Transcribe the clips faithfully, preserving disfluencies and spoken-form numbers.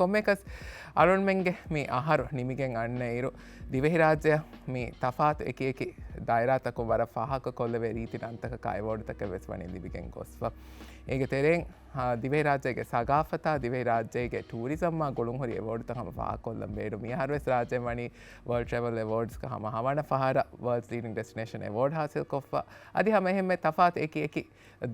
ކޮންމެއަކަސް އަޅުންމެންގެ މި އަހަރު ނިމިގެން އަންނަ އިރު، ދިވެހިރާއްޖެއަށް މި ތަފާތު އެކި އެކި ދާއިރާތަކުން ވަރަށް ފާހަގަކޮށްލެވޭ ރީތި ނަންތަކަކާ އެވޯޑުތަކެއް ވެސް ވަނީ ލިބިގެން ގޮސްފަ. އޭގެ ތެރެއިން، އާ، ދިވެހިރާއްޖޭގެ ސަގާފަތާ، ދިވެހިރާއްޖޭގެ ޓޫރިޒަމްއާ ގުޅުންހުރި އެވޯޑުތައް ހަމަ ފާހަގަކޮށްލަން ބޭނުން. މިއަހަރުވެސް ރާއްޖޭން ވަނީ ވަރލްޑް ޓްރެވެލް އެވޯޑްސްގަ ހަމަ ހަވަނަ ފަހަރަށް ވަރލްޑް ލީޑިން ޑެސްޓިނޭޝަން އެވޯޑް ހާސިލްކޮށްފަ. އަދި ހަމަ އެހެންމެ ތަފާތު އެކި އެކި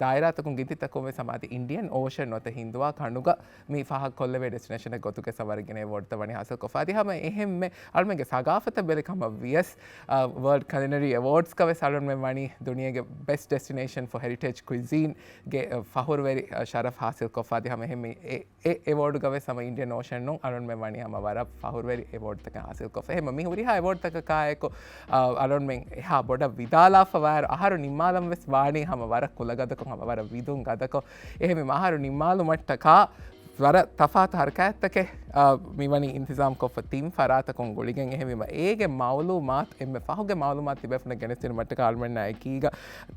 ދާއިރާތަކުން ގިންތިތަކުން ވެސް ހަމަ އަދި އިންޑިއަން އޯޝަން ނުވަތަ ހިންދުއާ ކަނޑުގަ މި ފާހަގަކޮށްލެވޭ ޑެސްޓިނޭޝަނެއް ގޮތުގެ ސަވަރެއް ގިނަ އެވޯޑްތައް ވަނީ ހާސިލްކޮށްފަ. އަދި ހަމަ އެހެންމެ އަޅުމެންގެ ސަގާފަތަށް ބެލި ކަމަށް ވިޔަސް، އާ، ވަރލްޑް ކަލިނަރީ އެވޯޑްސްގަ ވެސް އަޅުމެން ވަނީ ދުނިޔޭގެ ބެސްޓް ޑެސްޓިނޭޝަން ފޯ ހެރިޓޭޖް ކުއިޒީންގެ، އަ، ފަހުރުވެރި، އަ، ޝަރަފް ހާސިލްކޮށްފަ. އަދި ހަމަ އެހެންމެ އެ އެ އެވޯޑުގަ ވެސް ހަމަ އިންޑިއަން އޯޝަނުން އަޅުންމެން ވަނީ ހަމަ ވަރަށް ފަހުރުވެރި އެވޯޑްތަކެއް ހާސިލްކޮށްފަ. އެހެންމަ މި ހުރިހާ އެވޯޑްތަކަކާއެކު، އަ، އަޅުންމެން އެހާ ބޮޑަށް ވިދާލާފަ ވާއިރު، އަހަރު ނިންމާލަން ވެސް ވާނީ ހަމަ ވަރަށް ކުލަގަދަކޮށް، ހަމަ ވަރަށް ވިދުން ގަދަކޮށް. އެހެންވީމަ އަހަރު ނިންމާލުމަށްޓަކާ ވަރަށް ތަފާތު ހަރަކާތްތަކެއް، އަ، މިވަނީ އިންތިޒާމްކޮށްފަ ތިން ފަރާތަކުން ގުޅިގެން. އެހެންވީމަ އޭގެ މައުލޫމާތު، އެންމެ ފަހުގެ މައުލޫމާތު ތިބޭފުޅުން ގެނެސްދިނުމަށްޓަކާ އަޅުމެންނާ އެކީގަ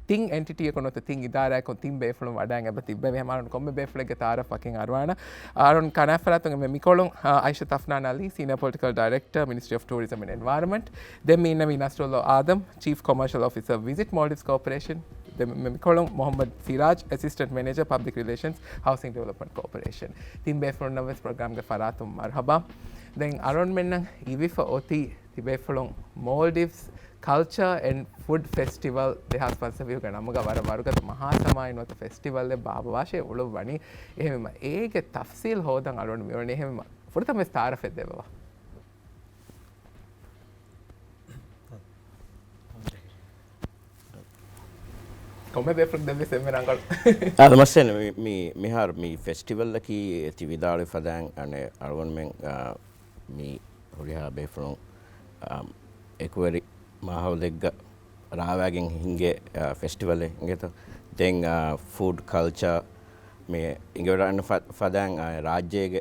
ތިން އެންޓިޓީއަކުން ނުވަތަ ތިން އިދާރާއަކުން ތިން ބޭފުޅުން ވަޑައިގެން އެބަ ތިއްބެވި. ހަމަ އަޅުން ކޮންމެ ބޭފުޅެއްގެ ތައާރަފް ވަކިން އަރުވާނަ. އަޅުން ކަނާފަރާތުން އެންމެ މިކޮޅުން، އާ، އައިޝަ ތަފްނާން އަލީ، ސީނިއަ ޕޮލިޓިކަލް ޑައިރެކްޓަރ، މިނިސްޓްރީ އޮފް ޓޫރިޒަމް އެންޑް އެންވަޔަރަންމަންޓް. ދެން މި އިންނަވީ ނަސްރުﷲ އާދަމް، ޗީފް ކޮމާޝަލް އޮފިސަރ، ވިޒިޓް މޯލްޑިވްސް ކޯޕަރޭޝަން. ދެން މި މިކޮޅުން މުޙައްމަދު ސިރާޖް، އެސިސްޓެންޓް މެނޭޖަރ، ޕަބްލިކް ރިލޭޝަންސް، ހައުސިން ޑިވެލޮޕްމަންޓް ކޯޕަރޭޝަން. ތިން ބޭފުޅުންނަށް ވެސް ޕްރޮގްރާމްގެ ފަރާތުން މަރުޙަބާ. ދެން އަޅުންމެންނަށް އިވިފަ އޮތީ ތިބޭފުޅުން މޯލްޑިވްސް ކަލްޗަރ އެންޑް ފުޑް ފެސްޓިވަލް ދެހާސް ފަންސަވީހުގެ ނަމުގަ ވަރަށް ވަރުގަދަ މަހާސަމާއެއް ނުވަތަ ފެސްޓިވަލްއެއް ބާއްވާށޭ އުޅުއްވަނީ. އެހެންވީމަ އޭގެ ތަފްސީލް ހޯދަން އަޅުގަނޑު މިއުޅެނީ. އެހެންވީމަ ފުރަތަމަވެސް ތައާރަފެއް ދެއްވަވާ. ކޮންމެ ބޭފުޅުން ދެންވެސް އެންމެ ރަނގަޅު. އާދަމް ހުސެން، މި، މި، މިހާރު މި ފެސްޓިވަލްއަކީ ތި ވިދާޅުވި ފަދައިން އަނެއް އަޅުގަނޑުމެން، އާ، މި ހުރިހާ ބޭފުޅުން، އާ، އެކުވެރި މާހައުލެއްގަ ރާވާގެން ހިންގޭ، އާ، ފެސްޓިވަލެއް އިނގޭތޯ. ދެން، އާ، ފުޑް ކަލްޗާ މި އިނގިވަޑައިގަންނަ ފަ-، ފަދައިން، އާ، ރާއްޖޭގެ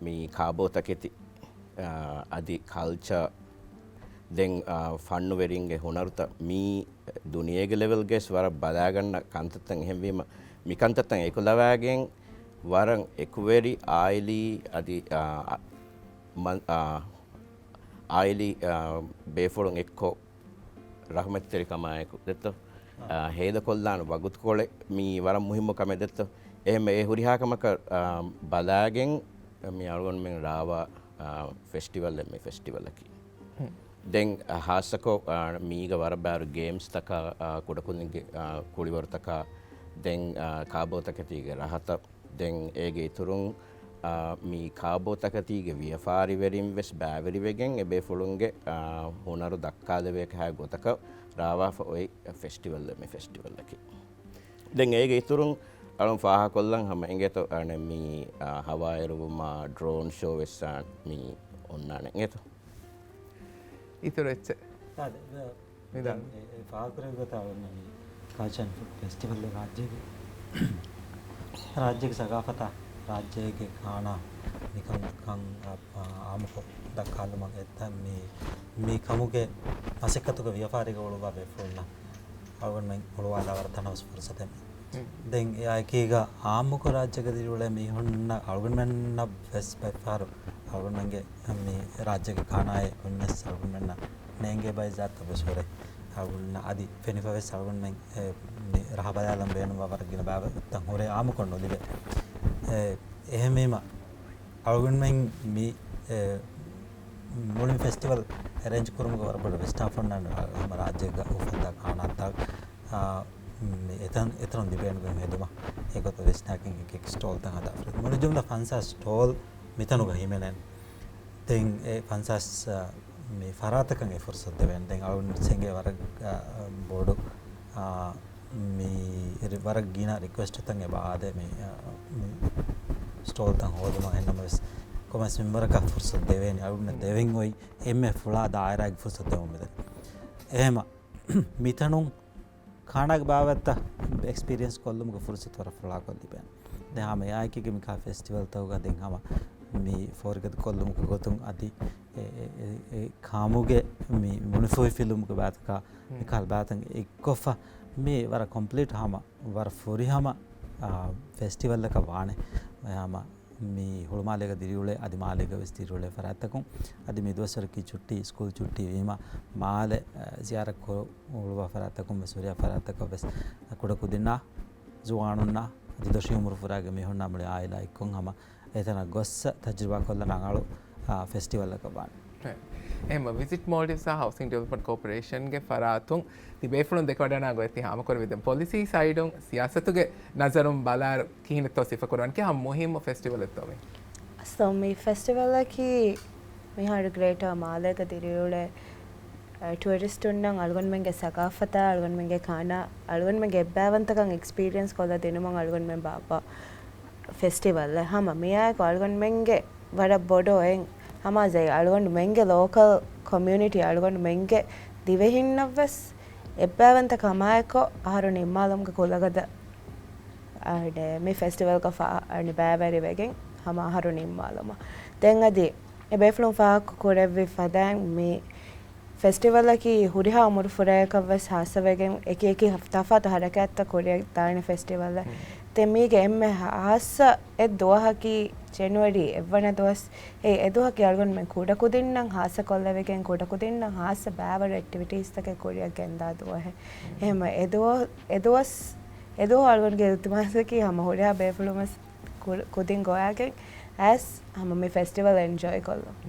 މި ކާބޯތަކެތި، އާ، އަދި ކަލްޗާ، ދެން، އާ، ފަންނުވެރިންގެ ހުނަރުތައް މީ ދުނިޔޭގެ ލެވެލްގައި ވެސް ވަރަށް ބަލާގަންނަ ކަންތައްތައް. އެހެންވީމަ، މި ކަންތައްތައް އެކުލަވާގެން ވަރަށް އެކުވެރި އާއިލީ އަދި، އާ، މަ-، އާ، އާއިލީ، އާ، ބޭފުޅުން އެއްކޮށް، ރަހުމަތްތެރިކަމާއެކު ދެއްތޯ؟ އާ، ހޭދަކޮށްލާން ވަގުތުކޮޅެއް މީ ވަރަށް މުހިއްމު ކަމެއް ދެއްތޯ؟ އެހެން އެ ހުރިހާ ކަމަކަށް، އާ، ބަލާގެން މި އަޅުގަނޑުމެން ރާވާ، އާ، ފެސްޓިވަލް މި ފެސްޓިވަލަކީ. ދެން، އާ، ހާއްސަކޮށް، އާ، މީގަ ވަރަށް ބާރު ގޭމްސްތަކާ، އާ، ކުޑަކުދިންގެ، އާ، ކުޅިވަރުތަކާ، ދެން، އާ، ކާބޯތަކެތީގެ ރަހަތައް، ދެން އޭގެ އިތުރުން، އާ، މި ކާބޯތަކެތީގެ ވިޔަފާރިވެރިން ވެސް ބައިވެރިވެގެން އެބޭފުޅުންގެ، އާ، ހުނަރު ދައްކާލެވޭކަހާ ގޮތަކަށް ރާވާފަ އޮތް ފެސްޓިވަލް މި ފެސްޓިވަލަކީ. ދެން އޭގެ އިތުރުން އަޅުން ފާހަގަކޮށްލަން ހަމަ އިނގޭތޯ އަނެއް މި، އާ، ހަވާއެރުވުމާ ޑްރޯން ޝޯ ވެސް އާ، މި އޮންނާނެ އިނގޭތޯ. އިތުރު އެއްޗެއް. މިދާ. ދެން އެ، އެ ފާހަގަކުރެއްވި ގޮތަށް އަޅުގަނޑު މި ކަލްޗަރ އެންޑް ފުޑް ފެސްޓިވަލް ރާއްޖޭގެ، ރާއްޖޭގެ ސަގާފަތާ، ރާއްޖޭގެ ކާނާ މިކަންކަން އާ، އާ، އާއްމުކޮށް ދައްކާލުމަށް އެތައް މި، މި ކަމުގެ މަސައްކަތުގެ ވިޔަފާރީގަ އުޅުއްވާ ބޭފުޅުންނަށް އަޅުގަނޑުމެން ހުޅުވާލާ ވަރަށް ތަނަވަސް ފުރުސަތެއް. ދެން އެއާއެކީގަ އާއްމުކޮށް ރާއްޖޭގަ ދިރިއުޅޭ މީހުންނަށް އަޅުގަނޑުމެންނަށް ވެސް ބައެއްފަހަރު އަޅުގަނޑުމެންގެ މި ރާއްޖޭގެ ކާނާއެއް ބުންޏަސް އަޅުގަނޑުމެންނަށް ނޭނގޭ ބައެއް ޒާތްތައް ވެސް ހުރޭ. އަޅުގަނޑުމެންނަށް އަދި ފެނިފަ ވެސް އަޅުގަނޑުމެން އެ، މި ރަހަ ބަލާލަން ބޭނުންވާ ވަރަށް ގިނަ ބާވަތްތައް ހުރޭ އާއްމުކޮށް ނުލިބޭ. އެ، އެހެންވީމަ އަޅުގަނޑުމެން މި، އެ، މުޅިން ފެސްޓިވަލް އެރޭންޖް ކުރުމުގަ ވަރަށް ބޮޑަށް ވިސްނާފަ އޮންނާނެ ހަމަ ރާއްޖޭގަ އުފައްދާ ކާނާތައް، އާ، މި އެތަން، އެތަނުން ލިބޭނެ ގޮތް ހެދުމަށް އެގޮތަށް ވިސްނާގެން އެކި އެކި ސްޓޯލްތައް ހަދާފަ. މުޅި ޖުމްލަ ފަންސާސް ސްޓޯލް މިތަނުގަ ހިމެނޭނެ. ދެން އެ ފަންސާސް، އާ، މި ފަރާތަކަށް އެ ފުރުސަތު ދެވޭނެ. ދެން އަޅުގަނޑު ސެނގޭ ވަރަށް، އާ، ބޮޑު، އާ، މި ރި-، ވަރަށް ގިނަ ރިކުއެސްޓްތައް އެބަ އާދޭ މި، އާ، މި ސްޓޯލްތައް ހޯދުމަށް. އެހެންނަމަވެސް ކޮންމެސް މިންވަރަކަށް ފުރުސަތު ދެވޭނެ. އަޅުގަނޑަށް ދެވެން އޮތް އެންމެ ފުޅާ ދާއިރާގެ ފުރުސަތު ދެވުން މިދަނީ. އެހެމަ މިތަނުން ކާނާގެ ބާވަތްތައް އެކްސްޕީރިއެންސް ކޮށްލުމުގެ ފުރުސަތު ވަރަށް ފުޅާކޮށް ލިބޭނެ. ދެން ހަމަ އެއާއެކީގަ މިކާ ފެސްޓިވަލްތަކުގަ ދެން ހަމަ މި ފޯރިގަދަ ކޮށްލުމުގެ ގޮތުން އަދި އެ، އެ، އެ، އެ ކާމުގެ މި މުނިފޫހިފިލުމުގެ ބާތަކާ މިކާލް ބާތަން އެއްކޮށްފަ މި ވަރަށް ކޮމްޕްލީޓް ހަމަ ވަރަށް ފުރިހަމަ، އާ، ފެސްޓިވަލްއަކަށް ވާނެ. ހަމަ މި ހުޅުމާލޭގަ ދިރިއުޅޭ، އަދި މާލޭގަ ވެސް ދިރިއުޅޭ ފަރާތްތަކުން، އަދި މި ދުވަސްވަރަކީ ޗުއްޓީ، ސްކޫލް ޗުއްޓީ ވީމަ، މާލެ، އަ، ޒިޔާރަތް ކުރު-، ހުޅުވާ ފަރާތްތަކުން ވެސް، ހުރިހާ ފަރާތްތަކަށް ވެސް ކުޑަކުދިންނާ، ޒުވާނުންނާ، އަދި ދޮށީ އުމުރު ފުރާގެ މީހުންނާ މުޅި އާއިލާ އެއްކޮށް ހަމަ އެތަނަށް ގޮއްސަ ތަޖުރިބާކޮށްލަން ރަނގަޅު، އާ، ފެސްޓިވަލްއަކަށް ވާނެ. އެހެންމަ ވިޒިޓް މޯލްޑިވްސް ހައުސިން ޑިވެލޮޕްމަންޓް ކޯޕަރޭޝަންގެ ފަރާތުން ތިބޭފުޅުން ދެކެވަޑަނާ ގޮތް ތި ހާމަކުރެވި ދެން ޕޮލިސީ ސައިޑުން ސިޔާސަތުގެ ނަޒަރުން ބަލާއިރު ކިހިނެއްތޯ ސިފަކުރަން ކި ހަމަ މުހިއްމު ފެސްޓިވަލެއްތޯ މީ؟ ސޯ މި ފެސްޓިވަލަކީ މިހާރު ގްރޭޓާ މާލޭގަ ދިރިއުޅޭ، އަ، ޓުއަރިސްޓުންނަށް އަޅުގަނޑުމެންގެ ސަގާފަތާ، އަޅުގަނޑުމެންގެ ކާނާ، އަޅުގަނޑުމެންގެ އެއްބައިވަންތަކަން އެކްސްޕީރިއަންސް ކޮށްލަ ދިނުމަށް އަޅުގަނޑުމެން ބާއްވާ ފެސްޓިވަލް. ހަމަ މިއާއެކު އަޅުގަނޑުމެންގެ ވަރަށް ބޮޑު އެއް ހަމަ ޒައި އަޅުގަނޑުމެންގެ ލޯކަލް ކޮމިއުނިޓީ އަޅުގަނޑުމެންގެ ދިވެހިންނަށްވެސް އެއްބައިވަންތަކަމާއެކު އަހަރު ނިންމާލުމުގެ ކުލަގަދަ އަޑެ މި ފެސްޓިވަލްގަ ފާ-، އަނި ބައިވެރިވެގެން ހަމަ އަހަރު ނިންމާލުމަށް. ދެން އަދި އެ ބޭފުޅުން ފާހަގަ ކުރެއްވި ފަދައިން މި ފެސްޓިވަލަކީ ހުރިހާ އުމުރުފުރާއަކަށްވެސް ހާއްސަވެގެން އެކި އެކި ތަފާތު ހަރަކާތްތައް ކުރިއަށް ދާނެ ފެސްޓިވަލަށް. ދެން މީގެ އެންމެ ހާއްސަ އެއް ދުވަހަކީ ޖެނުއަރީ އެއްވަނަ ދުވަސް. އެ، އެ ދުވަހަކީ އަޅުގަނޑުމެން ކުޑަކުދިންނަށް ހާއްސަކޮށްލެވިގެން ކުޑަކުދިންނަށް ހާއްސަ ބައިވަރު އެކްޓިވިޓީސްތަކެއް ކުރިއަށް ގެންދާ ދުވަހެއް. އެހެންމަ އެ ދުވަ-، އެ ދުވަސް، އެ ދުވަހު އަޅުގަނޑުގެ އިލްތިމާސަކީ ހަމަ ހުރިހާ ބޭފުޅުންވެސް ކު-، ކުދިން ގޮވާގެން އައިސް ހަމަ މި ފެސްޓިވަލް އެންޖޯއި ކޮށްލުން.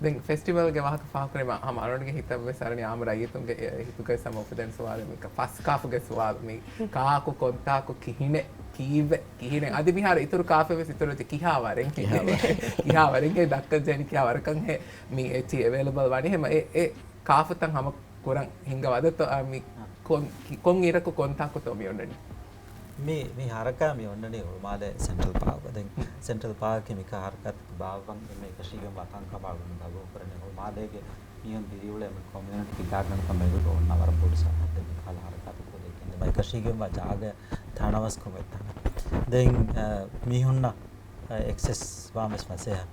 ދެން ފެސްޓިވަލްގެ ވާހަކަ ފާހަގަކުރީމަ، ހަމަ އަޅުގަނޑުގެ ހިތަށްވެސް އަރަނީ އާއްމު ރައްޔިތުންގެ އެ ހިތުގައި ހަމަ އުފެދެން ސުވާލެއް މި ކަ-، ފަސް ކާފުގެ ސުވާލު މީ ކާކު ކޮންތާކު ކިހިނެއް ކީއްވެ ކިހިނެއް؟ އަދި މިހާރު އިތުރު ކާފެއް ވެސް އިތުރު ވެއްޖެ ކިހާ ވަރެއް؟ ކިހާ ވަރެއް؟ ކިހާ ވަރެއް ހޭ ދައްކަން ޖެހެނީ ކިހާ ވަރަކަށް ހޭ މި އެއްޗިހި އެވޭލަބަލް ވާނީ؟ ހޭ މަ އެ، އެ ކާފުތައް ހަމަ ކުރަން ހިންގަވާ ދެއްތޯ، އާ، މި ކޮން، ކި-، ކޮން އިރަކު ކޮންތާކުތޯ މި އޮންނަނީ؟ މި، މި ހަރަކާތް މި އޮންނަނީ ހުޅުމާލޭ ސެންޓްރަލް ޕާކް. ދެން ސެންޓްރަލް ޕާކް މިކަހަލަ ހަރަކާތް ބާއްވަން އެންމެ އެކަށީގެންވާ ކަންކަމަށް އަޅުގަނޑު ގަބޫލު ކުރަނީ. ހުޅުމާލޭގެ މީހުން ދިރިއުޅޭ މި ކޮމިއުނިޓީގެ ގާތްގަނޑަކަށް މެދުގަ އޮންނަ ވަރަށް ބޮޑު ސަރަހައްދެއް މިކަހަލަ ހަރަކާތް ކުރިއަށް ގެންދެވޭ. މަ އެކަށީގެންވާ ޖާގަ ތަނަވަސްކޮށް އޮތް ތަނެއް. ދެން، އަ، މީހުންނަށް، އަ، އެކްސެސް ވާން ވެސް ފަސޭހަ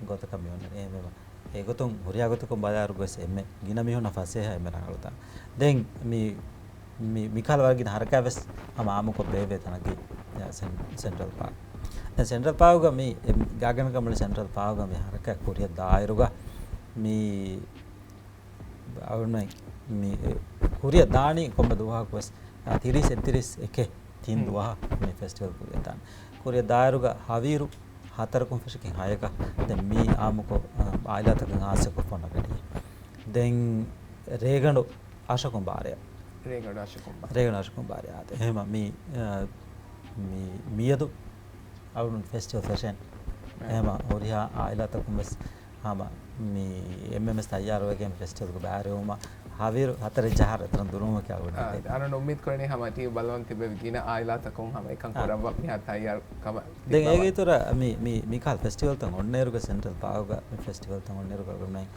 ގޮތަކަށް މި އޮންނަނީ. އެހެންވީމަ އެގޮތުން ހުރިހާ ގޮތަކުން ބަލާއިރު ގޮސް އެންމެ ގިނަ މީހުންނަށް ފަސޭހަ އެންމެ ރަނގަޅު ތަން. ދެން މި، މި، މިކަހަލަ ވަރަށް ގިނަ ހަރަކާތް ވެސް ހަމަ އާއްމުކޮށް ބޭއްވޭ ތަނަކީ ސެން-، ސެންޓްރަލް ޕާކް. ދެން ސެންޓްރަލް ޕާކުގަ މި، އެ، ގާތްގަނޑަކަށް މުޅި ސެންޓްރަލް ޕާކުގަ މި ހަރަކާތް ކުރިއަށް ދާއިރުގަ މި އަޅުގަނޑުމެން މި، އެ، ކުރިއަށް ދާނީ ކޮންމެ ދުވަހަކު ވެސް، އާ، ތިރީސް އެއްތިރީސް އެކެއް ތިން ދުވަހަށް މި ފެސްޓިވަލް ކުރިއަށް ދާނެ. ކުރިއަށް ދާއިރުގަ ހަވީރު ހަތަރަކުން ފެށިގެން ހަޔަކަށް ދެން މީ އާއްމުކޮށް، އާ، އާއިލާތަކަށް ހާއްސަކޮށް ފޮނަގަނީ. ދެން ރޭގަނޑު އަށަކުން ބާރަށް. ރޭގަނޑު އަށަކުން ބާރަށް. ރޭގަނޑު އަށަކުން ބާރަށް. އާދެ. އެހެންމަ މި، އާ، މި، މިއަދު އަޅުގަނޑު ފެސްޓިވަލް ފެށޭނެ. އެހެންމަ ހުރިހާ އާއިލާތަކުން ވެސް ހަމަ މި އެންމެންވެސް ތައްޔާރުވެގެން ފެސްޓިވަލްގެ ބައިވެރިވުމަށް ހަވީރު ހަތަރެއް ޖަހާއިރު އެތަނަށް ދުރުވުމަކީ އަޅުގަނޑު އާ، އަޅުގަނޑު އުއްމީދު ކުރަނީ ހަމަ ޓީވީ ބަލަމުން ތިބެ ގިނަ އާއިލާތަކުން ހަމަ އެކަން އާ. ކުރައްވަން މިހާ ތައްޔާރު ކަމަށް ދެން ތިއްބަވާ. އޭގެ އިތުރަށް މި، މި، މިކަހަލަ ފެސްޓިވަލްތައް އޮންނައިރުގަ ސެންޓްރަލް ޕާކުގަ މި ފެސްޓިވަލްތައް އޮންނައިރުގަ އަޅުގަނޑުމެން،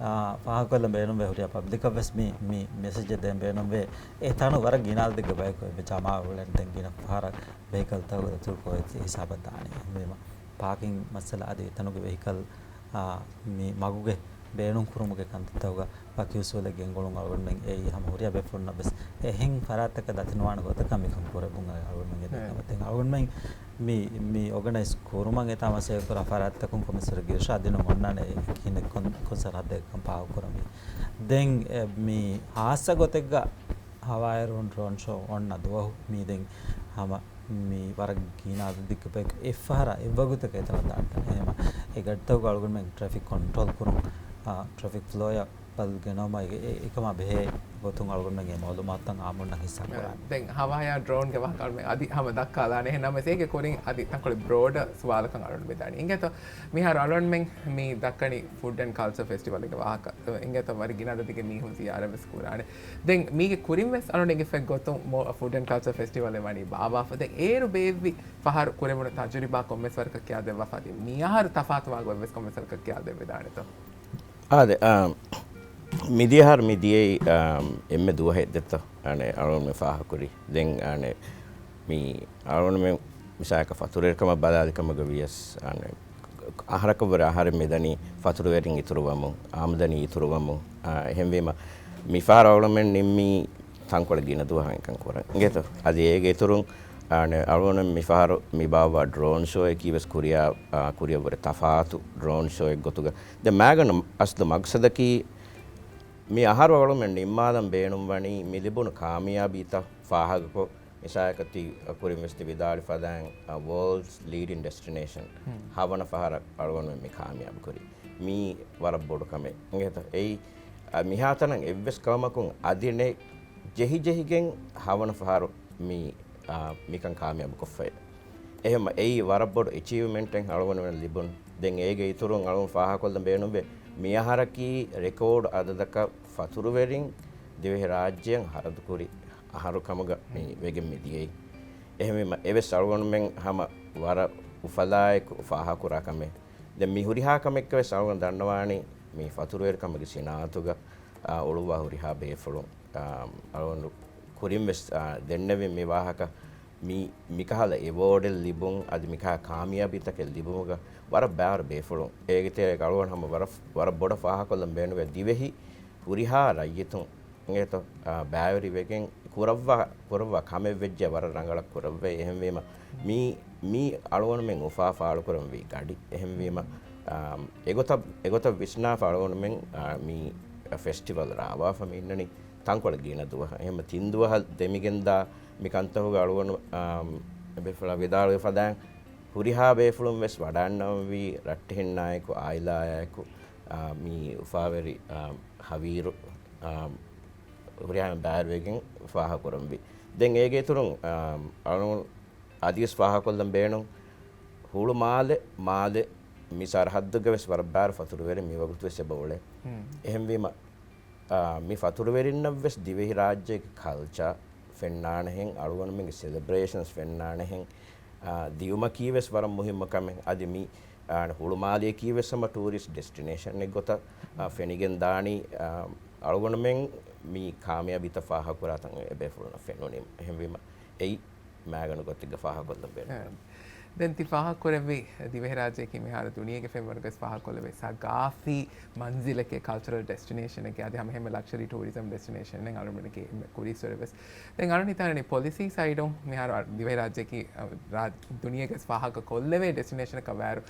އާ، ފާހަގަކޮށްލަން ބޭނުންވޭ ހުރިހާ ޕަބްލިކަށް ވެސް މި، މި މެސެޖެއް ދޭން ބޭނުންވޭ. އެ ތަނު ވަރަށް ގިނަ އަދަދެއްގަ ބަޔަކު އެބަ ޖަމާވެ އުޅެން ދެން ގިނަ ފަހަރަށް ވެހިކަލްތަކުގަ ދަތުރުކޮށް އެ ހިސާބަށް ދާނީ. އެހެންވީމަ ޕާކިން މައްސަލަ އަދި އެތަނުގެ ވެހިކަލް، އާ، މި މަގުގެ ބޭނުން ކުރުމުގެ ކަންތައްތަކުގަ ވަކި އުސޫލެއް ގެންގުޅުން އަޅުގަނޑުމެން އެއީ ހަމަ ހުރިހާ ބޭފުޅުންނަށް ވެސް އެހެން ފަރާތްތަކަށް ދަތިނުވާނެ ގޮތަކަށް މިކަން ކުރެއްވުން އަޅުގަނޑުމެން ގެންދަނީ. އެ. ކަމަށް ދެން އަޅުގަނޑުމެން މި، މި އޯގަނައިޒް ކުރުމަށް އެތާ މަސައްކަތް ކުރާ ފަރާތްތަކުން ކޮންމެސް ވަރަށް ގިރިޝާ ދިނުން އޮންނާނެ ކިހިނެއް ކޮން، ކޮން ސަރަހައްދެއްކަން ފާހަގަކުރަންވީ. ދެން އެ، މި ހާއްސަ ގޮތެއްގަ ހަވާއިރު ޑްރޯން ޝޯ އޮންނަ ދުވަހު މީ ދެން ހަމަ މި ވަރަށް ގިނަ އަދަދެއްގެ ބަޔަކު އެއްފަހަރާ އެއްވަގުތަކަށް އެތަނަށް ދާން ތަނެއް. އެހެންވީމަ އެ ގަޑިތަކުގަ އަޅުގަނޑުމެން ޓްރެފިކް ކޮންޓްރޯލް ކުރުން، އާ، ޓްރެފިކް ފްލޯއަށް ބަލަން ގެނައުމަށް އެ، އެ، އެކަމާ ބެހޭ ގޮތުން އަޅުގަނޑުމެން އެ މައުލޫމާތުތައް އާއްމުންނަށް ހިއްސާ ކުރާނެ. ދެން ހަވާޔާ ޑްރޯންގެ ވާހަކަ އަޅުމެން އަދި ހަމަ ދައްކާލާނެ. އެހެން ނަމަވެސް އޭގެ ކުރިން އަދި ތަންކޮޅެއް ބްރޯޑަށް ސުވާލަކަށް އަޅުން ވެދާނީ. އިނގޭތޯ މިހާރު އަޅުންމެން މި ދައްކަނީ ފުޑް އެންޑް ކަލްޗަރ ފެސްޓިވަލްގެ ވާހަކަ. އިނގޭތޯ ވަރަށް ގިނަ އަދަދެއްގެ މީހުން ޒިޔާރަތް ވެސް ކުރާނެ. ދެން މީގެ ކުރިން ވެސް އަޅުން އެނގިފައި ގޮތުން މޯ ފުޑް އެންޑް ކަލްޗަރ ފެސްޓިވަލެއް ވަނީ ބާއްވާފަ. ދެން އޭރު ބޭއްވި ފަހަރު ކުރެވުނު ތަޖުރިބާ ކޮންމެސް ވަރަކަށް ކިޔާދެއްވާފަ އަދި މިއަހަރު ތަފާތުވާ ގޮތް ވެސް ކޮންމެސް ވަރަކަށް ކިޔާދެވިދާނެތޯ؟ އާދެ، އާ، މިދިޔަ އަހަރު މި ދިޔައީ، އާ، އެންމެ ދުވަހެއް ދެއްތޯ؟ އަނެއް އަޅުން މި ފާހަގަކުރީ. ދެން އަނެއް މި އަޅުން މި މިސާލަކަށް ފަތުރުވެރިކަމަށް ބަލާލި ކަމުގަ ވިޔަސް، އަނެއް އަހަރަކަށްވުރެ އަހަރެއް މިދަނީ ފަތުރުވެރިން އިތުރުވަމުން، އާމްދަނީ އިތުރުވަމުން. އާ، އެހެންވީމަ މިފަހަރު އަޅުންމެން ނިންމީ ތަންކޮޅެއް ގިނަ ދުވަހަށް އެކަން ކުރަން. އިނގޭތޯ؟ އަދި އޭގެ އިތުރުން އަޅުގަނޑު މިފަހަރު މި ބާއްވާ ޑްރޯން ޝޯއަކީ ވެސް ކުރިއަށް، އާ، ކުރިއަށްވުރެ ތަފާތު ޑްރޯން ޝޯއެއް ގޮތުގަ. ދެން މާގަނޑު އަސްލު މަގްސަދަކީ މި އަހަރު އަޅުގަނޑުމެން ނިންމާލަން ބޭނުންވަނީ މި ލިބުނު ކާމިޔާބީތައް ފާހަގަކޮށް، މިސާލަކަށް ތި ކުރިން ވެސް ތި ވިދާޅުވި ފަދައިން، އަ، ވޯލްޑްސް ލީޑިން ޑެސްޓިނޭޝަން ހަވަނަ ފަހަރަށް އަޅުގަނޑުމެން މި ކާމިޔާބު ކުރީ. މީ ވަރަށް ބޮޑު ކަމެއް. އިނގޭތަ؟ އެއީ، އަ، މިހާތަނަށް އެއްވެސް ގައުމަކުން އަދި ނެތް ޖެހިޖެހިގެން ހަވަނަ ފަހަރު މި، އާ، މިކަން ކާމިޔާބު ކޮށްފައި. އެހެން އެއީ ވަރަށް ބޮޑު އެޗީވްމަންޓެއް އަޅުގަނޑުމެން ލިބުން. ދެން އޭގެ އިތުރުން އަޅުގަނޑު ފާހަގަކޮށްލަން ބޭނުންވޭ، މި އަހަރަކީ ރެކޯޑް އަދަދަކަށް ފަތުރުވެރިން ދިވެހި ރާއްޖެއަށް ހަރަދުކުރި އަހަރު ކަމުގަ މި ވެގެން މި ދިޔައީ. އެހެންވީމަ އެވެސް އަޅުގަނޑުމެން ހަމަ ވަރަށް އުފަލާއެކު ފާހަގަކުރާ ކަމެއް. ދެން މި ހުރިހާ ކަމެއްގަ ވެސް އަޅުގަނޑު ދަންނަވާނީ މި ފަތުރުވެރިކަމުގެ ސިނާއަތުގަ، އާ، އުޅުއްވާ ހުރިހާ ބޭފުޅުން. އާ، އަޅުގަނޑު ކުރިން ވެސް، އާ، ދެންނެވިން މި ވާހަކަ މި، މިކަހަލަ އެވޯޑެއް ލިބުން، އަދި މިކަހަލަ ކާމިޔާބީތަކެއް ލިބުމުގަ ވަރަށް ބާރު ބޭފުޅުން. އޭގެ ތެރޭގަ އަޅުގަނޑު ހަމަ ވަރަށް، ވަރަށް ބޮޑަށް ފާހަގަކޮށްލަން ބޭނުންވޭ ދިވެހި ހުރިހާ ރައްޔިތުން އިނގޭތޯ، އާ، ބައިވެރިވެގެން ކުރައްވާ، ކުރައްވާ ކަމެއް ވެއްޖެ ވަރަށް ރަނގަޅަށް ކުރައްވައި. އެހެންވީމަ މީ، މީ އަޅުގަނޑުމެން އުފާ ފާޅުކުރަންވީ ގަޑި. އެހެންވީމަ، އާ، އެގޮތަށް، އެގޮތަށް ވިސްނާފަ އަޅުގަނޑުމެން، އާ، މީ ފެސްޓިވަލް ރާވާފަ މި އިންނަނީ ތަންކޮޅެއް ގިނަ ދުވަހަށް. އެހެންމަ ތިން ދުވަހަށް ދެމިގެންދާ މި ކަންތަކުގަ އަޅުގަނޑު، އާ، ބޭފުޅާ ވިދާޅުވި ފަދައިން ހުރިހާ ބޭފުޅުން ވެސް ވަޑައަންނަވަންވީ ރައްޓެހިންނާއެކު، އާއިލާއާއެކު، އާ، މި އުފާވެރި، އާ، ހަވީރު، އާ، ހުރިހާ ބައިވެރިވެގެން ފާހަގަކުރަންވީ. ދެން އޭގެ އިތުރުން، އާ، އަޅު އަދިވެސް ފާހަގަކޮށްލަން ބޭނުން ހުޅުމާލެ، މާލެ މި ސަރަހައްދުގަ ވެސް ވަރަށް ބާރު ފަތުރުވެރިން މި ވަގުތު ވެސް އެބަ އުޅޭ. އެހެންވީމަ، އާ، މި ފަތުރުވެރިންނަށް ވެސް ދިވެހިރާއްޖޭގެ ކަލްޗާ ފެންނާނެހެން، އަޅުގަނޑުމެންގެ ސެލެބްރޭޝަންސް ފެންނާނެހެން، އާ، ދިޔުމަކީ ވެސް ވަރަށް މުހިއްމު ކަމެއް. އަދި މި، އާ، ހުޅުމާލެއަކީ ވެސް ހަމަ ޓޫރިސްޓް ޑެސްޓިނޭޝަންއެއް ގޮތަށް، އާ، ފެނިގެން ދާނީ، އާ، އަޅުގަނޑުމެން މި ކާމިޔާބީތައް ފާހަގަކުރާތަން އެބޭފުޅުންނަށް ފެނުނީމަ. އެހެންވީމަ އެއީ މާގަނޑު ގޮތެއްގަ ފާހަގަކޮށްލަން ބޭނުން. އެ، ދެން ތި ފާހަގަކުރެއްވި ދިވެހިރާއްޖެއަކީ މިހާރު ދުނިޔޭގެ ފެންވަރުގަސް ފާހަގަކޮށްލެވޭ ސަގާފީ މަންޒިލެކޭ، ކަލްޗަރަލް ޑެސްޓިނޭޝަނެކޭ، އަދި ހަމަ ހެމެ ލަކްޝަރީ ޓޫރިޒަމް ޑެސްޓިނޭޝަނެއް އަޅުގަނޑުގެ ކުރީސްވެރި ވެސް. ދެން އަޅުގަނޑު ހިތާނެ ޕޮލިސީ ސައިޑުން މިހާރު އަ-، ދިވެހިރާއްޖެއަކީ، އަ، ރާ-، ދުނިޔޭގަސް ފާހަގަކޮށްލެވޭ ޑެސްޓިނޭޝަނަކަށް ވާއިރު،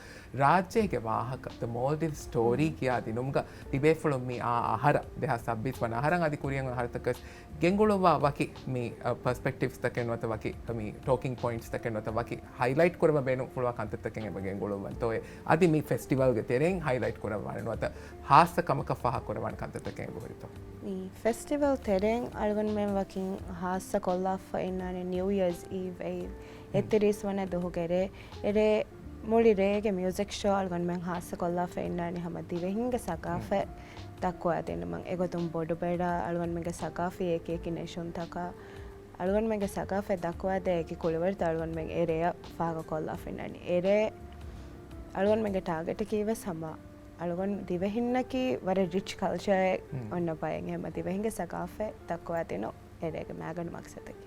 ރާއްޖޭގެ ވާހަކަ، ދަ މޯލްޑިވްސް ސްޓޯރީ ކިޔާ ދިނުމުގަ ތިބޭފުޅުން މި އާ އަހަރަށް، ދެހާސް ސައްބީސް ވަނަ އަހަރަށް އަދި ކުރިއަށް އޮން އަހަރުތަކަށް ގެންގުޅުއްވާ ވަކި މި، އަ، ޕަރސްޕެކްޓިވްސްތަކެއް ނުވަތަ ވަކި މި ޓޯކިން ޕޮއިންޓްސްތަކެއް ނުވަތަ ވަކި ހައިލައިޓް ކުރަމަށް ބޭނުންފުޅުވާ ކަންތައްތަކެއް އެބަ ގެންގުޅުއްވަންތޯއޭ؟ އަދި މި ފެސްޓިވަލްގެ ތެރެއިން ހައިލައިޓް ކުރައްވާނެ ނުވަތަ ހާއްސަ ކަމަކަށް ފާހަގަކުރައްވާނެ ކަންތައްތަކެއް އެބަހުރިތޯ؟ މި ފެސްޓިވަލް ތެރެއިން އަޅުގަނޑުމެން ވަކިން ހާއްސަ ކޮށްލާފަ އިންނާނެ ނިއު އިޔާސް އީވް އެއީ އެއްތިރީސް ވަނަ ދުހުގެ ރޭ. އެރޭ މުޅި ރޭގެ މިއުޒިކް ޝޯ އަޅުގަނޑުމެން ހާއްސަ ކޮށްލާފަ އިންނާނީ ހަމަ ދިވެހިންގެ ސަގާފަތް ދައްކުވާދިނުމަށް. އެގޮތުން ބޮޑުބެޑާ އަޅުގަނޑުމެންގެ ސަގާފީ އެކިއެކި ނެށުންތަކާ އަޅުގަނޑުމެންގެ ސަގާފަތް ދައްކުވާދޭ އެކި ކުޅިވަރުތައް އަޅުގަނޑުމެން އެރޭއަށް ފާހަގަކޮށްލާފަ އިންނާނީ. އެރޭ އަޅުގަނޑުމެންގެ ޓާގެޓަކީ ވެސް ހަމަ އަޅުގަނޑު ދިވެހިންނަކީ ވަރަށް ރިޗް ކަލްޗާއެއް އޮންނަ ބައެއް. އެހެންމަ ދިވެހިންގެ ސަގާފަތް ދައްކުވާދިނުން އެރޭގެ މާގަނޑު މަގްސަދަކީ.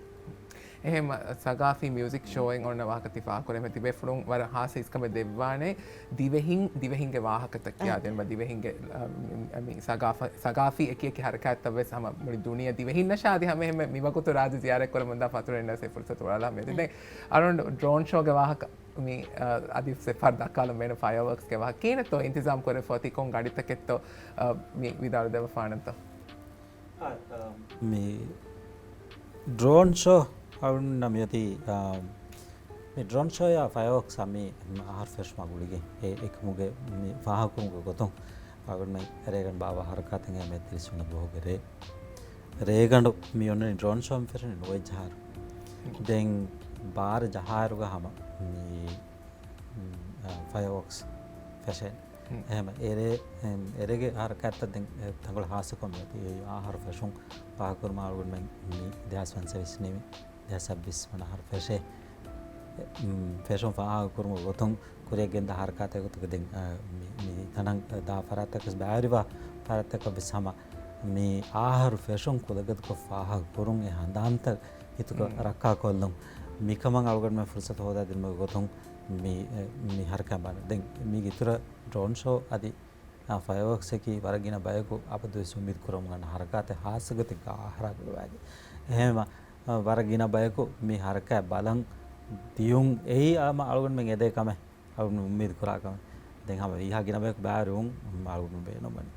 އެހެން ސަގާފީ މިއުޒިކް ޝޯއެއް އޮންނަ ވާހަކަ ތި ފާހަގަކުރެއްވީމަ ތިބޭފުޅުން ވަރަށް ހާއްސަ އިސްކަމެއް ދެއްވާނެ. ދިވެހިން، ދިވެހިންގެ ވާހަކަތައް ކިޔާދޭން ދިވެހިންގެ، އަ، މި، މި ސަގާފަ-، ސަގާފީ އެކި އެކި ހަރަކާތްތައް ވެސް ހަމަ މުޅި ދުނިޔެ ދިވެހިންނަށާ އަދި ހަމަ އެހެންމެ މިވަގުތު ރާއްޖެ ޒިޔާރަތް ކުރަމުންދާ ފަތުރުވެރިންނަށް ފުރުސަތު އުޅާލާ މިއަދު. ދެން އަޅުގަނޑު ޑްރޯން ޝޯގެ ވާހަކަ މި، އަ، އަދި ސެފާރް ދައްކާލަން ބޭނުން ފަޔަރވޯކްސްގެ ވާހަކަ ކިހިނެއްތޯ އިންތިޒާމް ކުރެފޯ ތި ކޮން ގަޑިތަކެއްތޯ، އަ، މި ވިދާޅު ދެވިފާނަންތޯ؟ މި ޑްރޯން ޝޯ އަޅުގަނޑު މިއޮތީ، އާ، މި ޑްރޯން ޝޯއާ ފަޔަރވޯކްސް މި އަހަރު ފެށުމާ ގުޅިގެން އެ އެކަމުގެ މި ފާހަގަކުރުމުގެ ގޮތުން އަޅުގަނޑުމެން ރޭގަނޑު ބާއްވާ ހަރަކާތެއް އެ މޭ ތިރީސް ވަނަ ދުވަހުގެ ރޭ. ރޭގަނޑު މި އޮންނަނީ ޑްރޯން ޝޯ މި ފެށެނީ ނުވައެއް ޖަހާއިރު. ދެން ބާރަ ޖަހާއިރުގަ ހަމަ މި، މް، އާ، ފަޔަރވޯކްސް ފެށޭ. އެހެން އެރޭ، އެރޭގެ ހަރަކާތްތައް ދެން ތަންކޮޅެއް ހާއްސަކޮށް މިއޮތީ އަހަރު ފެށުން ފާހަގަކުރުމަށް އަޅުގަނޑުމެން މި ދެހާސް ފަންސަވީސް ނިމި ދެހާސް ސައްބީސް ވަނަ އަހަރު ފެށޭ. މް، ފެށުން ފާހަގަކުރުމުގެ ގޮތުން ކުރިއަށް ގެންދާ ހަރަކާތެއް ގޮތުގަ ދެން، އަ، މި، މި ތަނަށް ދާ ފަރާތްތަކަށް ބައިވެރިވާ ފަރާތްތަކަށް ވެސް ހަމަ މި އަހަރު ފެށުން ކުލަގަދަކޮށް ފާހަގަކުރުން އެ ހަނދާންތައް ހިތުގަ ރައްކާކޮށްލުން. މިކަމަށް އަޅުގަނޑުމެން ފުރުސަތު ހޯދާދިނުމުގެ ގޮތުން މި، މި ހަރަކާތް ބާރު. ދެން މީގެ އިތުރަށް ޑްރޯން ޝޯ އަދި، އާ، ފަޔަރވޯކްސްއަކީ ވަރަށް ގިނަ ބަޔަކު އަބަދުވެސް އުއްމީދު ކުރަމުން އަންނަ ހަރަކާތެއް ހާއްސަގޮތެއްގަ އަހަރާ ގުޅުވާގެން. އެހެންވީމަ، އާ، ވަރަށް ގިނަ ބަޔަކު މި ހަރަކާތް ބަލަން ދިޔުން އެއީ ހަމަ އަޅުގަނޑުމެން އެދޭ ކަމެއް، އަޅުގަނޑު އުއްމީދު ކުރާ ކަމެއް. ދެން ހަމަ ވީހާ ގިނަ ބަޔަކު ބައިވެރިވުން އަޅުގަނޑު ބޭނުންވަނީ.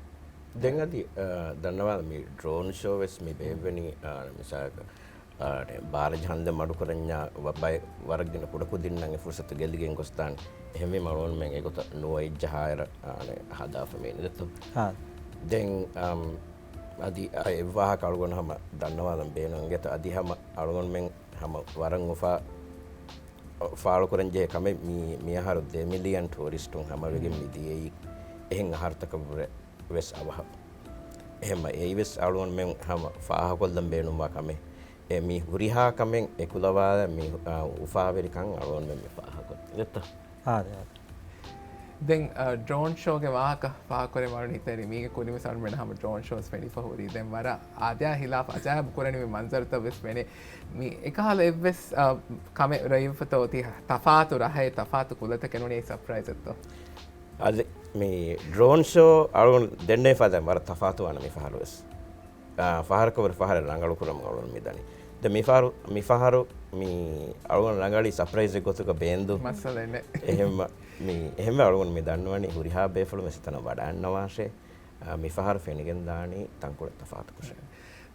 ދެން އަދި، އަ، ދަންނަވާލަން މި ޑްރޯން ޝޯ ވެސް މި ބޭއްވެނީ، އާ، މިސާލަކަށް، އާ، ބާރަ ޖަހަންދެން މަޑުކުރަންޏާ ވަ-، ބައެއް ވަރަށް ގިނަ ކުޑަކުދިންނަށް އެ ފުރުސަތު ގެއްލިގެން ގޮސްދާނެ. އެހެންވީމަ އަޅުގަނޑުމެން އެގޮތަށް ނުވައި ޖަހާއިރަށް، އާ، ހަދާފަ މީނަ ދެއްތޯ. ހާ. ދެން، އަމް، އަދި އެއްވާހަކަ އަޅުގަނޑު ހަމަ ދަންނަވާލަން ބޭނުން އިނގޭތޯ، އަދި ހަމަ އަޅުގަނޑުމެން ހަމަ ވަރަށް އުފާ، ފާޅުކުރަން ޖެހޭ ކަމެއް މި، މިއަހަރު ދެ މިލިއަން ޓޫރިސްޓުން ހަމަވެގެން މި ދިޔައީ އެހެން އަހަރުތަކަށްވުރެ ވެސް އަވަހަށް. އެހެންމަ އެއީ ވެސް އަޅުގަނޑުމެން ހަމަ ފާހަގަކޮށްލަން ބޭނުންވާ ކަމެއް. އެ މި ހުރިހާ ކަމެއް އެކުލަވާލަން މި، އާ، އުފާވެރިކަން އަޅުގަނޑުމެން މި ފާހަގަކޮށްދޭތޯ. އާދެ، އާދެ. ދެން، އަ، ޑްރޯން ޝޯގެ ވާހަކަ ފާހަގަކުރެވި މަރުނިތެރި މީގެ ކުރިން ވެސް އަޅުމެން ހަމަ ޑްރޯން ޝޯސް ފެނިފަ ހުރީ. ދެން ވަރަށް އާދަޔާ ހިލާފް އަޖާއިބު ކުރަނިވި މަންޒަރުތައް ވެސް ފެނޭ. މި އެކަހަލަ އެއްވެސް، އަ، ކަމެއް ރައްޔިތުން އޮތީ ތަފާތު ރަހައެއް، ތަފާތު ކުލަތަކެއް ނޫނީ ސަޕްރައިޒެއްތޯ؟ އަދި މި ޑްރޯން ޝޯ އަޅުގަނޑު ދެންނެވި ފަދަ ވަރަށް ތަފާތުވާނެ މި ފަހަރު ވެސް. އާ، ފަހަރަކަށް ވުރެ ފަހަރެއް ރަނގަޅު ކުރަމުން އަޅުގަނޑު މި ދަނީ. ދެ މި ފަހަރު، މި ފަހަރު މި އަޅުގަނޑު ރަނގަޅީ ސަޕްރައިޒެއް ގޮތުގަ ބޭންދު. މައްސަލައެއް ނެތް. އެހެންމަ، މި، އެހެންވެ އަޅުގަނޑު މި ދަންނަވަނީ ހުރިހާ ބޭފުޅުން ވެސް އެތަނަށް ވަޑައިންނަވާށޭ. އާ، މި ފަހަރު ފެނިގެން ދާނީ ތަންކޮޅެއް ތަފާތުކޮށެއް.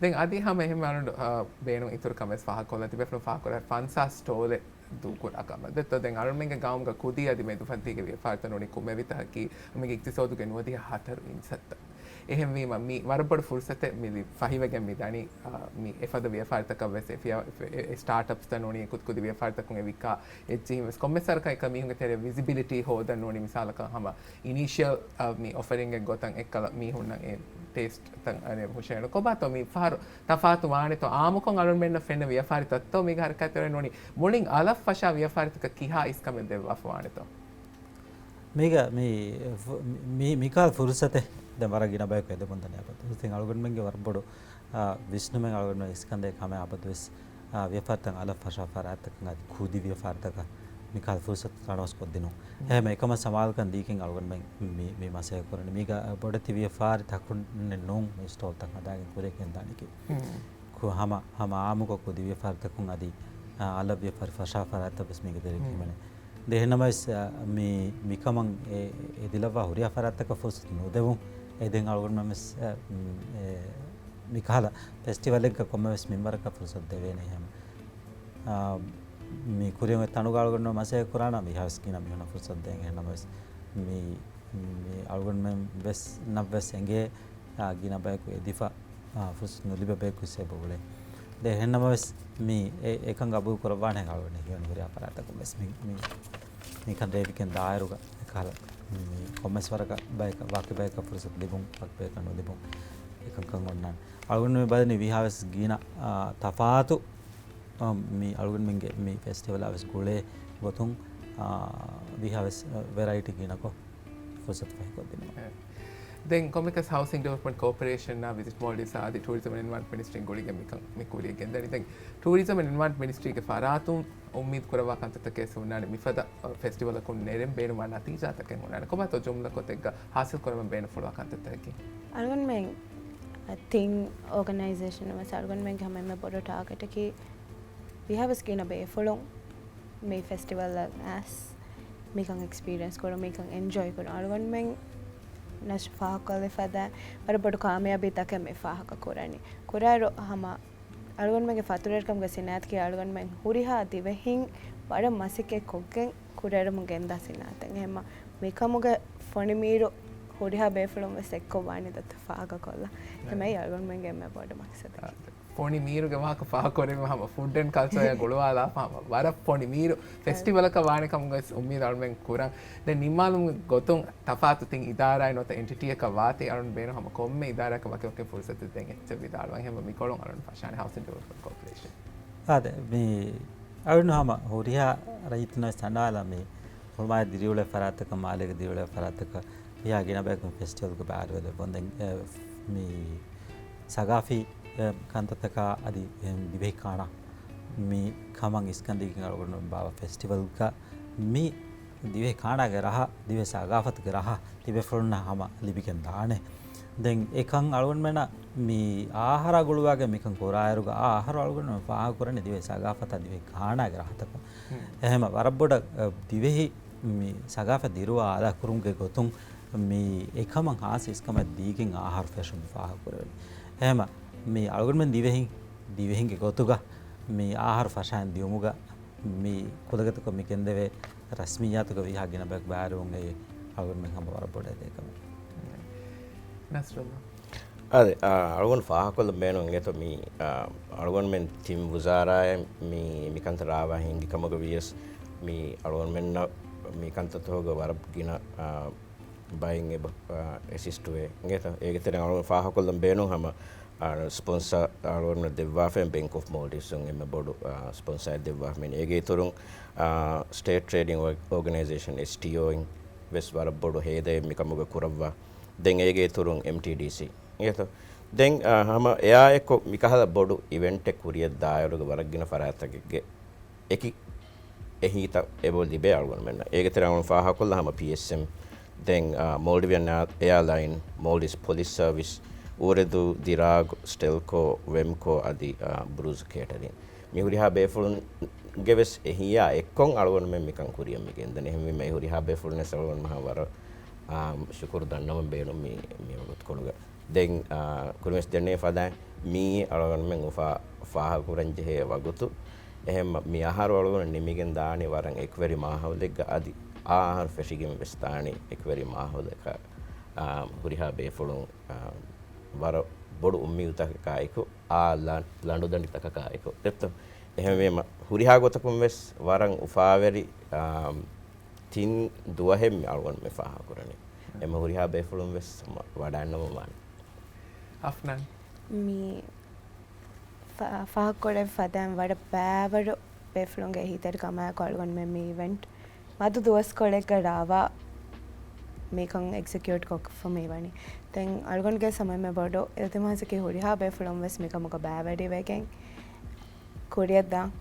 ދެން އަދި ހަމަ އެހެން އަޅުގަނޑު، އާ، ބޭނުން އިތުރު ކަމެއް ފާހަގަކޮށްލަން ތިބޭފުޅުން ފާހަގަކުރާ ފަންސާސް ސްޓޯލެއް ދޫކުރާ ކަމަށް. ދެއްތޯ ދެން އަޅުމެންގެ ގައުމުގަ ކުދި އަދި މެދުފަންތީގެ ވިޔަފާރިތައް ނޫނީ ކުމެވިތަކަކީ އަޅުމެންގެ އިގްތިސޯދުގެ ނުވަދިހަ ހަތަރު އިންސައްތަ. އެހެންވީމަ މި ވަރަށް ބޮޑު ފުރުސަތެއް މި ލި-، ފަހިވެގެން މި ދަނީ، އާ، މި އެފަދަ ވިޔަފާރިތަކަށް ވެސް އެ ފިޔަ-، އެ، އެ ސްޓާޓްއަޕްސްތައް ނޫނީ ކުދި ކުދި ވިޔަފާރިތަކުން އެ ވިއްކާ އެއްޗިހިން ވެސް ކޮންމެސް ވަރަކަށް އެކަ މީހުންގެ ތެރެ ވިޒިބިލިޓީ ހޯދަން ނޫނީ މިސާލަކަށް ހަމަ އިނީޝިއަލް، އާ، މި އޮފަރިންގެއް ގޮތަށް އެއްކަލަ މީހުންނަށް އެ ޓޭސްޓް ތަން އަނެއް ހުށައެޅު. ކޮބާތޯ މި ފަހަރު ތަފާތު ވާނެތޯ؟ އާމުކޮށް އަޅުމެންނަށް ފެންނަ ވިޔަފާރިތައްތޯ މީގަ ހަރަކާތްތެރޭ ނޫނީ މުޅިން އަލަށް ފަށާ ވިޔަފާރިތަކަށް ކިހާ އިސްކަމެއް ދެއްވާފަ ވާނެތޯ؟ މީގަ މި، މި، މިކާލް ފުރުސަތެއް ދެން ވަރަށް ގިނަ ބަޔަކު އެދެމުން ދަނީ އަބަދު. އިތިން އަޅުގަނޑުމެންގެ ވަރަށް ބޮޑު، އާ، ވިސްނުމެއް އަޅުގަނޑުމެން އިސްކަންދޭ ކަމެއް އަބަދުވެސް، އާ، ވިޔަފާރިތައް އަލަށް ފަށާ ފަރާތްތަކަށް އަދި ކުދި ވިޔަފާރިތަކަށް މިކާލް ފުރުސަތު ތަނަވަސް ކޮށްދިނުން. އެހެން އެކަމަށް ސަމާލުކަން ދީގެން އަޅުގަނޑުމެން މި، މި މަސައްކަތް ކުރަނީ. މީގަ ބޮޑެތި ވިޔަފާރި ތަކުން ނޫން މި ސްޓޯލްތައް ހަދާގެން ކުރިއަށް ގެންދާނީކީ. ކު-، ހަމަ، ހަމަ އާއްމުކޮށް ކުދި ވިޔަފާރިތަކުން އަދި، އާ، އަލަށް ވިޔަފާރި ފަށާ ފަރާތްތައް ވެސް މީގެ ތެރެއިން ހިމެނޭ. ދެ އެހެންނަމަވެސް، އާ، މި، މިކަމަށް އެ، އެ ދިލައްވާ ހުރިހާ ފަރާތްތަކަށް ފުރުސަތު ނުދެވުން. އެ ދެން އަޅުގަނޑުމެން ވެސް، އާ، މް، އެ، މިކަހަލަ ފެސްޓިވަލެއްގަ ކޮންމެވެސް މިންވަރަކަށް ފުރުސަތު ދެވޭނެ ހަމަ. އާ، މި ކުރިއަށް އޮތް ތަނުގަ އަޅުގަނޑު މަސައްކަތް ކުރާނަމަ ވީހާވެސް ގިނަ މީހުންނަށް ފުރުސަތު ދޭން. އެހެންނަމަވެސް މި، މި އަޅުގަނޑުމެން ވެސް ނަށްވެސް އެނގޭ، އާ، ގިނަ ބަޔަކު އެދިފަ، އާ، ފުރުސަތު ނުލިބޭ ބަޔަކު ވެސް އެބަ އުޅޭ. ދެ އެހެންނަމަވެސް މި އެ، އެކަން ގަބޫލު ކުރައްވާނެ އަޅުގަނޑު ހިޔަނި ހުރިހާ ފަރާތަކުން ވެސް މި، މި، މިކަން ރޭވިގެން ދާއިރުގަ އެކަހަލަ މި ކޮންމެސް ވަރަކަށް ބަޔަކަށް، ވަކި ބަޔަކަށް ފުރުސަތު ލިބުން، ވަކި ބަޔަކަށް ނުލިބުން އެކަންކަން އޮންނާނެ. އަޅުގަނޑު މި ބަލަނީ ވީހާވެސް ގިނަ، އާ، ތަފާތު، އާ، މި އަޅުގަނޑުމެންގެ މި ފެސްޓިވަލާ ވެސް ގުޅޭ ގޮތުން، އާ، ވީހާވެސް، އާ، ވެރައިޓީ ގިނަކޮށް ފުރުސަތު ފަހިކޮށްދިނުމަށް. އެ. ދެން ކޮންމެއަކަސް ހައުސިން ޑިވެލޮޕްމަންޓް ކޯޕަރޭޝަންއާ ވިޒިޓް މޯލްޑިވްސްއާ އަދި ޓޫރިޒަމް އެންޑް އެންވަޔަރަންމަންޓް މިނިސްޓްރީން ގުޅިގެން މިކަން މި ކުރިއަށް ގެންދަނީ. ދެން ޓޫރިޒަމް އެންޑް އެންވަޔަރަންމަންޓް މިނިސްޓްރީގެ ފަރާތުން އުއްމީދު ކުރައްވާ ކަންތައްތަކެއް ހުންނާނެ. މިފަދަ ފެސްޓިވަލަކުން ނެރެން ބޭނުންވާ ނަތީޖާތަކެއް ހުންނާނެ. ކޮބާތޯ ޖުމްލަކޮށް އެއްގަ ހާސިލް ކުރަމުން ބޭނުންފުޅުވާ ކަންތައްތަކަކީ؟ އަޅުގަނޑުމެން ތިން އޯގަނައިޒޭޝަން ވެސް އަޅުގަނޑުމެންގެ ހަމަ އެންމެ ބޮޑު ޓާގެޓަކީ ވީހާވެސް ގިނަ ބޭފުޅުން މި ފެސްޓިވަލަށް އައިސް މިކަން އެކްސްޕީރިއެންސް ކުރުން، މިކަން އެންޖޯއި ކުރުން. އަޅުގަނޑުމެން ނަޝް ފާހަގަކޮށްލި ފަދަ ވަރަށް ބޮޑު ކާމިޔާބީތަކެއް މި ފާހަގަ ކުރަނީ. ކުރާއިރު ހަމަ އަޅުގަނޑުމެންގެ ފަތުރުވެރިކަމުގެ ސިނާއަތަކީ އަޅުގަނޑުމެން ހުރިހާ ދިވެހިން ވަރަށް މަސައްކަތް ކޮށްގެން ކުރިއަރަމުން ގެންދާ ސިނާއަތެއް. އެހެންމަ މިކަމުގެ ފޮނިމީރު ހުރިހާ ބޭފުޅުން ވެސް އެއްކޮށް ވާނީ ދަތު ފާހަގަކޮށްލާ. އެހެންމަ އެއީ އަޅުގަނޑުމެންގެ އެންމެ ބޮޑު މަޤްޞަދަކީ. ފޮނި މީރުގެ ވާހަކަ ފާހަގަކުރެވީމަ ހަމަ ފުޑް އެންޑް ކަލްޗަރއާ ގުޅުވާލާފަ ހަމަ ވަރަށް ފޮނި މީރު ފެސްޓިވަލަކަށް ވާނެ ކަމުގައި އުއްމީދު އަޅުމެން ކުރަން. ދެން ނިންމާލުމުގެ ގޮތުން ތަފާތު ތިން އިދާރާއެއް ނުވަތަ އެންޓިޓީއަކަށް ވާތީ އަޅުން ބޭނުން ހަމަ ކޮންމެ އިދާރާއަކަށް ވަކިވަކި ފުރުސަތެއް ދޭން އެއްޗެއް ވިދާޅުވަން. ހަމަ މިކޮޅުން އަޅުން ފަށާނެ ހައުސިން ޑިވެލޮޕްމަންޓް ކޯޕަރޭޝަން. އާދެ، މި އަޅުން ހަމަ ހުރިހާ ރައްޔިތުންނަށް ސަނާލަ މި ހުޅުމާއި ދިރިއުޅޭ ފަރާތަކަށް، މާލޭގެ ދިރިއުޅޭ ފަރާތަކަށް ވިހާ ގިނަ ބަޔަކު މި ފެސްޓިވަލްގެ ބައިވެރިވެލެއްވަން. ދެން، އެ، މި ސަގާފީ، އެ، ކަންތައްތަކާ އަދި، އެ، ދިވެހި ކާނާ މި ކަމަށް އިސްކަންދީގެން އަޅުގަނޑު ބާވާ ފެސްޓިވަލްގަ މި ދިވެހި ކާނާގެ ރަހަ، ދިވެހި ސަގާފަތުގެ ރަހަ ތިބޭފުޅުންނަށް ހަމަ ލިބިގެން ދާނެ. ދެން އެކަން އަޅުގަނޑުމެންނަށް މި އާހަރާ ގުޅުވާގެން މިކަން ކުރާއިރުގަ، އާ އަހަރު އަޅުގަނޑުމެން ފާހަގަކުރަނީ ދިވެހި ސަގާފަތާ ދިވެހި ކާނާގެ ރަހަތަކުން. އެހެމަ ވަރަށް ބޮޑަށް، އަ، ދިވެހި މި ސަގާފަތް ދިރުވާ އާދަކުރުމުގެ ގޮތުން މި އެކަމަށް ހާސް އިސްކަމެއް ދީގެން އާހަރު ފެށުން ފާހަގަކުރެވެނީ. އެހެމަ މި އަޅުގަނޑުމެން ދިވެހިން، ދިވެހިންގެ ގޮތުގަ މި އާހަރު ފަށައިން ދިއުމުގަ މި ކުލަގަދަކޮށް މި ގެންދެވޭ ރަސްމިއްޔާތުގަ ވީހާ ގިނަ ބަޔަކު ބައިވެރިވުން އެއީ އަޅުގަނޑުމެން ހަމަ ވަރަށް ބޮޑަށް އެދޭ ކަމެއް. ނަސްރުﷲ. އާދެ، އާ، އަޅުގަނޑު ފާހަގަކޮށްލަން ބޭނުން އިނގޭތޯ މި، އާ، އަޅުގަނޑުމެން ތިން ވުޒާރާއެއް މި، މިކަންތައް ރާވާ ހިންގި ކަމުގަ ވިޔަސް މި އަޅުގަނޑުމެންނަށް މި ކަންތައްތަކުގަ ވަރަށް ގިނަ، އާ، ބައިން އެބަ، އާ، އެސިސްޓުވޭ. އިނގޭތަ؟ އޭގެ ތެރެއިން އަޅުގަނޑު ފާހަގަކޮށްލަން ބޭނުން ހަމަ، އާ، ސްޕޮންސަ އަޅުގަނޑު ދެއްވާފައި ބެންކް އޮފް މޯލްޑިވްސުން އެންމެ ބޮޑު، އާ، ސްޕޮންސައެއް ދެއްވާފަ މިން. އޭގެ އިތުރުން، އާ، ސްޓޭޓް ޓްރޭޑިން އޯ-، އޯގަނައިޒޭޝަން، އެސްޓީއޯ، އިން ވެސް ވަރަށް ބޮޑު ހޭދައެއް މިކަމުގަ ކުރައްވާ. ދެން އޭގެ އިތުރުން އެމްޓީޑީސީ. އިނގޭތޯ؟ ދެން، އާ، ހަމަ އެއާއެއްކޮށް މިކަހަލަ ބޮޑު އިވެންޓެއް ކުރިއަށް ދާއިރުގަ ވަރަށް ގިނަ ފަރާތްތަކެއްގެ އެކި އެހީތައް އެބަ ލިބޭ އަޅުގަނޑުމެންނަށް. އޭގެ ތެރެއިން އަޅުގަނޑު ފާހަގަކޮށްލާ ހަމަ ޕީއެސްއެމް، ދެން، އާ، މޯލްޑިވިއަން އެއާ-، އެއާލައިން، މޯލްޑިވްސް ޕޮލިސް ސަރވިސް، އުރެދޫ، ދިރާގް، ސްޓެލްކޯ، ވެމްކޯ އަދި، އާ، ބްރޫޒް ކޭޓަރިން. މި ހުރިހާ ބޭފުޅުންގެ ވެސް އެހީއާ އެއްކޮށް އަޅުގަނޑުމެން މިކަން ކުރިއަށް މި ގެންދަނީ. އެހެންވީމަ އެ ހުރިހާ ބޭފުޅުން ވެސް އަޅުގަނޑު މަހާ ވަރަށް، އާ، ޝުކުރު ދަންނަވަން ބޭނުން މި، މި ވަގުތުކޮޅުގަ. ދެން، އާ، ކުރިންވެސް ދެންނެވި ފަދައިން މިއީ އަޅުގަނޑުމެން އުފާ ފާހަގަކުރަންޖެހޭ ވަގުތު. އެހެން މި އަހަރު އަޅުގަނޑު ނިމިގެން ދާނީ ވަރަށް އެކުވެރި މާހައުލެއްގަ އަދި އާ އަހަރު ފެށިގެން ވެސް ދާނީ އެކުވެރި މާހައުލަކަށް، އާ، ހުރިހާ ބޭފުޅުން، އާ، ވަރަށް ބޮޑު އުއްމީދުތަކަކާއެކު، އާ ލަ-، ލަނޑުދަނޑިތަކަކާއެކު. ދެއްތޯ؟ އެހެންވީމަ ހުރިހާ ގޮތަކުން ވެސް ވަރަށް އުފާވެރި، އާ، ތިން ދުވަހެއް މި އަޅުގަނޑު މި ފާހަގަކުރަނީ. އެމަ ހުރިހާ ބޭފުޅުން ވެސް ހަމަ ވަޑައިންނަވަން ވާނެ. އަފްނާން. މި ފާ-، ފާހަގަކުރެއްވި ފަދައިން ވަރަށް ބައިވަރު ބޭފުޅުންގެ އެހީތެރިކަމާއެކު އަޅުގަނޑުމެން މި އިވެންޓް މަދު ދުވަސްކޮޅެއްގަ ރާވާ މިކަން އެގްޒެކިއުޓް ކޮށްފަ މި ވަނީ. ދެން އަޅުގަނޑުގެ ހަމަ އެންމެ ބޮޑު އިލްތިމާސަކީ ހުރިހާ ބޭފުޅުން ވެސް މިކަމުގަ ބައިވެރިވެގެން ކުރިއަށްދާން.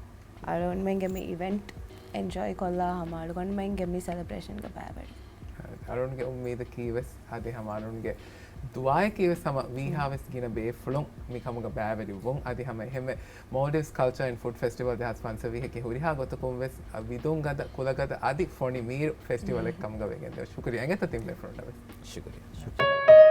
އަޅުގަނޑުމެންގެ މި އިވެންޓް އެންޖޯއި ކޮށްލާ ހަމަ އަޅުގަނޑުމެންގެ މި ސެލެބްރޭޝަންގަ ބައިވެރި. އަޅުގަނޑުގެ އުއްމީދަކީ ވެސް އަދި ހަމަ އަޅުގަނޑުގެ ދުޢާއަކީ ވެސް ހަމަ ވީހާ ވެސް ގިނަ ބޭފުޅުން މި ކަމުގަ ބައިވެރިވުން. އަދި ހަމަ އެހެންމެ މޯލްޑިވްސް ކަލްޗަރ އިން ފުޑް ފެސްޓިވަލް ދެހާސް ފަންސަވީހަކީ ހުރިހާ ގޮތަކުން ވެސް ވިދުން ގަދަ، ކުލަގަދަ އަދި ފޮނި މީރު ފެސްޓިވަލެއް ކަމުގަ ވެގެންދެވޭ. ޝުކުރިއްޔާ އިނގޭތަ ތިން ބޭފުޅުންނަށް ވެސް. ޝުކުރިއްޔާ.